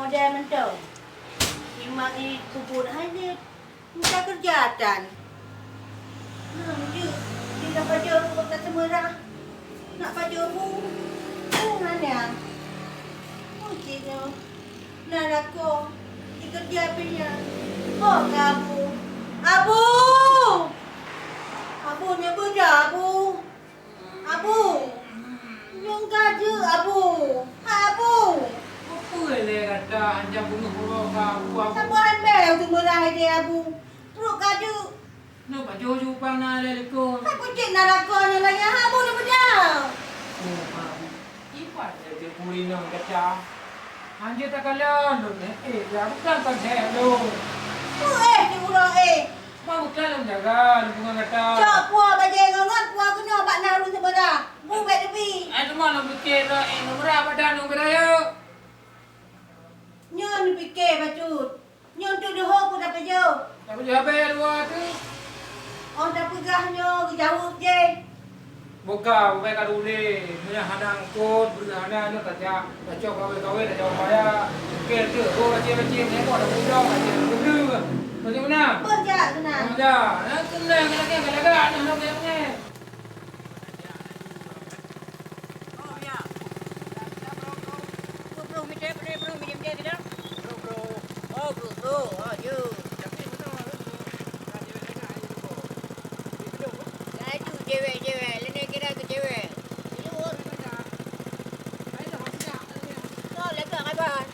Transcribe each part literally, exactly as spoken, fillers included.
Model mantong. Iman i kubur hanyut. Mita keureuja tan. Nah, jeuet. Di dapat jauh kota Semeurah. Nak pajoh bu. Eh, hana. Mungkin nyoe. Na lakoe. Dikeureuja pih nyan. Ho ka Abu. Abu! Abu, nyoe beureudah, Abu. Abu. Nyang ka jeuet, Abu. Hai, Abu. Peue lé gata hanjeuet beungoh uroe ka Abu, Abu? Saboh han bèe nyang teumeurah idéh, Abu. Trok ka jeuet. Nyoe pajoh jubah na lé likot. Hai, peucit na lakoe nyoe lagèe Abu ni beudôh. Oh, Abu. Iban lé teupeu inong gata. Hanjeuet takalon lôn, eh, eh, ya, bukan kon hék lôn. Peue éh di uroe éh? Mau bukan lôn jaga lingkungan gata. Cok puwoe bajèe ngon-ngon puwoe keunoe bak na ureueng Semeurah. Bu bèk teubi. Ai teuma lôn pike droe, eh, Semeurah bak dan ureueng Semeurah, yo. Nyoe neupike bacut. Nyoe teuh deuh peue tapajoh. Tapajoh habéh dua teuh. Oh, tapeugah nyoe geujaweueb jih. Boh ka, bèk ka ulèe. Meunyoe hana eungkôt, breueh hana, nyoe tajak. Tacok kawé-kawé, tajak upaya. Oke, teuh. Oh, bacé-bacé, nyoe boh tapeudong, bacé tapeudong. Bacé meunan. Boh jak keunan. Oh, jak. Nah, keunan, keunan, keunan, keunan, keunan, keunan. Laju cewek-cewek, lene kira ke cewek. Ilur. Oh, lega kaban.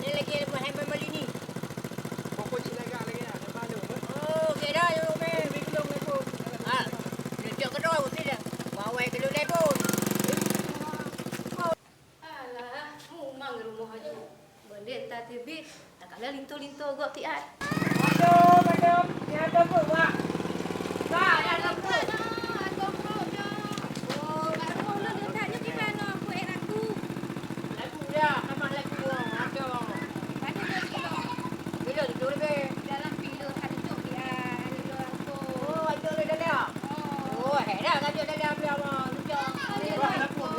Dia lagi lepas hai Mama Lini. Pokok jih lagak lagèe nyan, leubah lôn, eh. Oh, kira you, meh. Minggu lôn, minggu. Ah, dia cok kedua, mesti dah. Bawai kedua lagi pun. Alah, mumang rumoh aju. Bendek tateubiet, takalon linto-linto gop tiat. Aduh, aduh, ya aduh, Wak. Wak, ya aduh. Oh, kat rumah ulun letak nyoe kiban nyoe, kueh aku. Lagu dah, tambah lagu, oh, ada. Ada dua kilo. Kilo tujuh lebih. Dalam kilo satu cuk dia, ada dua ratus. Oh, ada le dalam. Oh, heran ada dalam dia, Bang. Lucu. Ada dua ratus.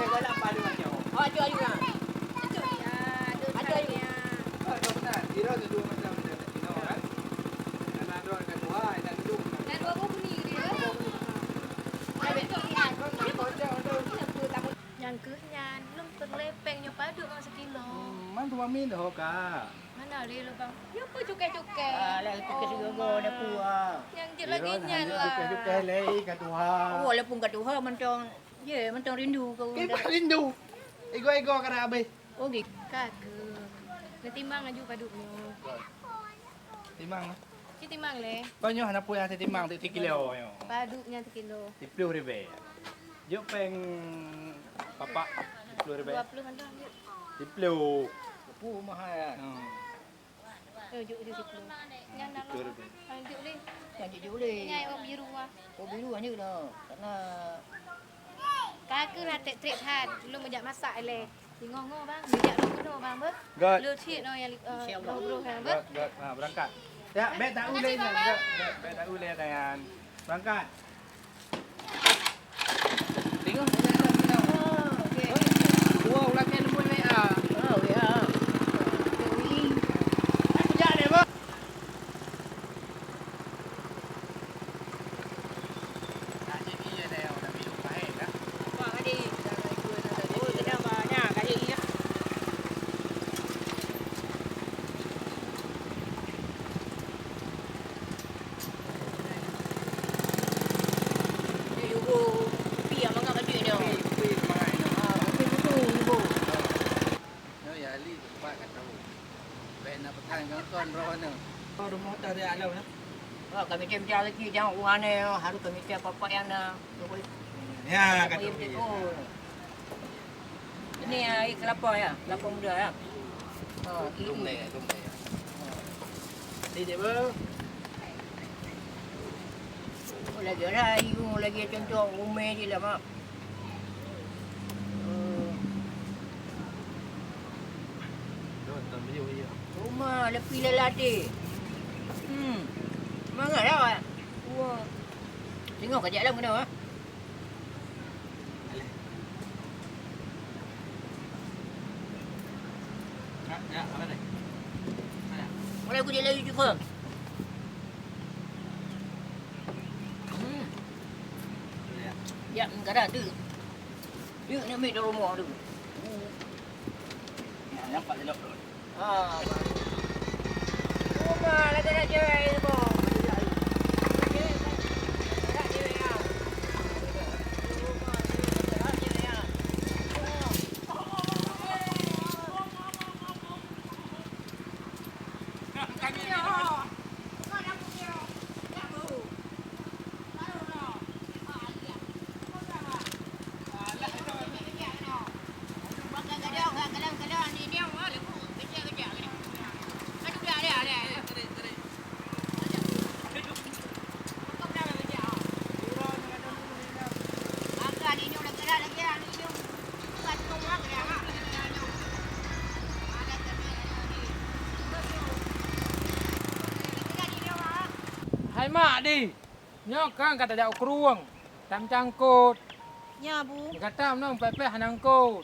Oh, ada juga. Ada juga. Ada juga. Ada juga. Ada dua macam macam. Ada dua macam. Ada dua macam. Ada dua macam. Nyang keuh nyan, lôn peureulèe péng nyoe padub ngon sikilo. Hmm, man tuami dah ka. Mana lé lubang? Nyoe peue cukai-cukai? Ah, lah, cukai sigoe-goe dah peue, ah. Nyang jeuet lagèe nyan lah. Cukai-cukai lé ka tuha. Oh, walaupun ka tuha, mantong, ye, mantong rindu keu. Kiban rindu. Igoe-igoe ka na habéh. Oh, gitu. Ka keuh. Neutimang laju padub nyoe. Timang lah. Ci timang lé. Kon nyoe hana peue nyang timang, tikilo nyoe. Padub nyan tikilo. Siplôh ribèe. Jok péng papak siplôh ribèe. Dua puluh mantong, jok. Siplôh. Peue mahai, ya? Hmm. Oh, jok, jok siplôh. Nyan siplôh ribèe. Nyan jok lé. Nyan jok, jok lé. Nyan, oh, biru ah. Oh, biru hanya dah. Karena ka keuh lah trép-trép that. Belum meujak masak lé. Singoh-ngoh, Bang. Bijak lôn keunoe, Bang, beuh. Göt. Lôn cit nyoe nyang li-, eh, insya Allah. Broh-broh nyan, beuh. Göt, göt. Ha, beurangkat. Ya, bèk taulèe nyan. Göt, göt, bèk taulèe nyan. Beurangkat. Singoh, singoh. Oh, oke. Dua ulang kali nombor W A. Oh, W A. Kan kujak deh, beuh. Nyoe ya li teumpat ka tahu. Bèk na peutan ngon kon droeneuh. Oh, rumoh teuh di alam na. Oh, kami cam-cam lagi jangan urang aneh, harus kami cam apa-apa yang na. Ya, kata dia. Oh. Ini ya, air kelapa ya, kelapa muda ya. Oh, ini. Lông lé, lông lé. Ini dia, bang. Oh, lagi ada air, oh, lagi contoh rumah je lah, mak. Ruma leupie lalade. Hmm. Mangat lah. Wah. Tengok kajak dalam kena, ah. Ya, ya, apa ni? Mulai ku jadi lagi cuba. Hmm. Ya, enggak ada tu. Yuk, ni ambil di rumah tu. Hmm. Ya, nampak elok tu. Ah, rumah lagi nak cewek ni, bang. Nak cewek ya. Rumah cewek, nak cewek ya. Hai mak di, nyoe kan ka tajak u krueng, tam cangkot. Nya, Bu. Gata meunan peuet-peuet hana eungkot.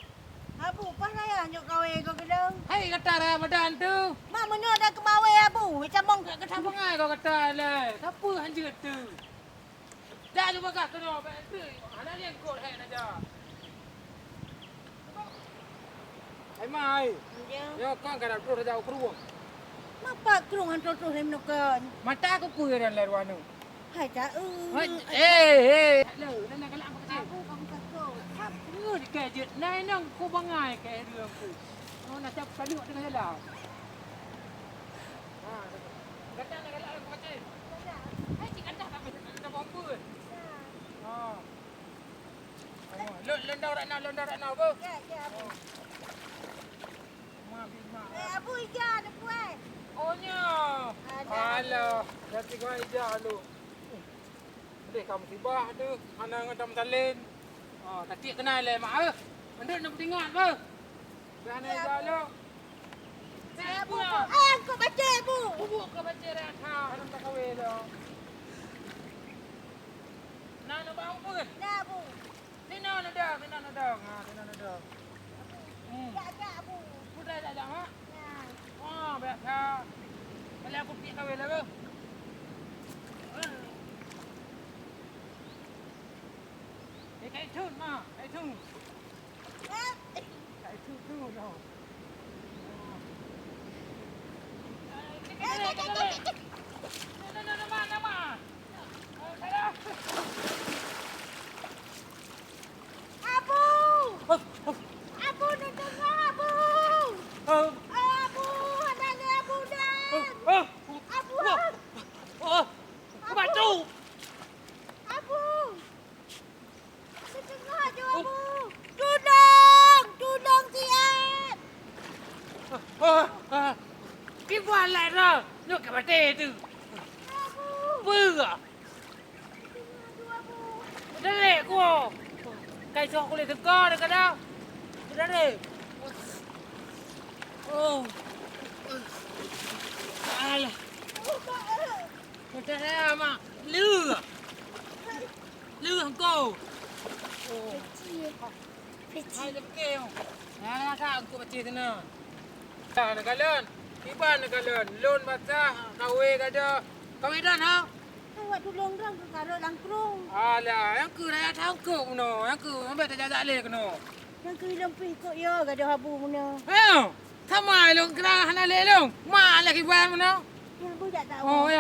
Abu, paih raya nyoe kawé goh keudong? Hai gata raya badan tu. Mak meunyoe ada keumawe, Abu, meucamong. Gata bangai goh gata lé. Sapeue hanjeuet tu? Dah lu bagah keunoe, bèk treuk. Hana lé eungkot hai naja. Hai mai. Ya. Nyoe kan ka na troh tajak u krueng. Mapa krueng han troh-troh lé meunoe kon? Mata ku peue dan lé ruaneu. Hai ta eu. Hai, eh, eh. Lé, dan galak aku kecil. Aku kamu takut. Hap, ngeut ke jeuet. Nah, inong ku bangai ke dua aku. Oh, nak siap kadu tengah jalan. Ha, kata nak galak aku kecil. Hai, cik kata tak apa, tak apa pun. Ha. Oh, lôn, lôn dau rak na, lôn dau rak na, Bu. Ya, ya, Abu. Oh. Ma, bi, ma. Eh, Abu, ija ada kuat. Oh, nya. Ada. Alah, dah tiga ija lu. Deh, kamu sibak tu, hana ngon tam salin. Oh, tatik kenal lé, Mak, eh. Mendut nak peuingat, Bu. Dah hana ija lu. Eh, Bu, Bu. Eh, angkot bacé, Bu. Bu, Bu, angkot bacé dah. Ha, hana tak kawé dah. Nah, nak bang pun. Dah, Bu. Sinoe neudong, sinoe neudong. Ha, sinoe neudong. Hmm. Jak, jak, Bu. Putrai jak, jak, Mak? Ya. Oh, biasa. Kali aku piek kawin lah, Bu. Eh, kai thun, Mak. Kai thun. Eh. Kai thun, thun, no. Eh, kai, kai, kai, kai, kai. No, no, no, no, Mak, no, Mak. Abu! Abu, neudeungoe, Abu! Abu, hana lé Abu dan! Abu! Abu! Abu! Neudeungoe ju, Abu! Tulông! Tulông siat! Kiban lai droe, nyoe ka maté tu. Abu! Peue? Dari ku. Kai soh kulit teuka dekat dah. Dari. Oh. Alah. Macam mana, Mak? Lu. Lu engkau. Oh. Hai, lekeu. Nah, nah, kak, aku pacih kena. Dah, nak kalon. Kiban nak kalon. Lôn basah, kawé gada. Kawé dah, ha? Awak tulông droe keu karot lam krueng. Alah, nyang keu rakyat tangkôk meunoe, nyang keu ambek tajak-jak lé keunoe. Nyang keu ilông pih kok yo gadoh Abu meunoe. Heh, sama ilông keu hana lé ilông. Mak lé kiban meunoe. Nyang Abu jak tahu. Oh, ya.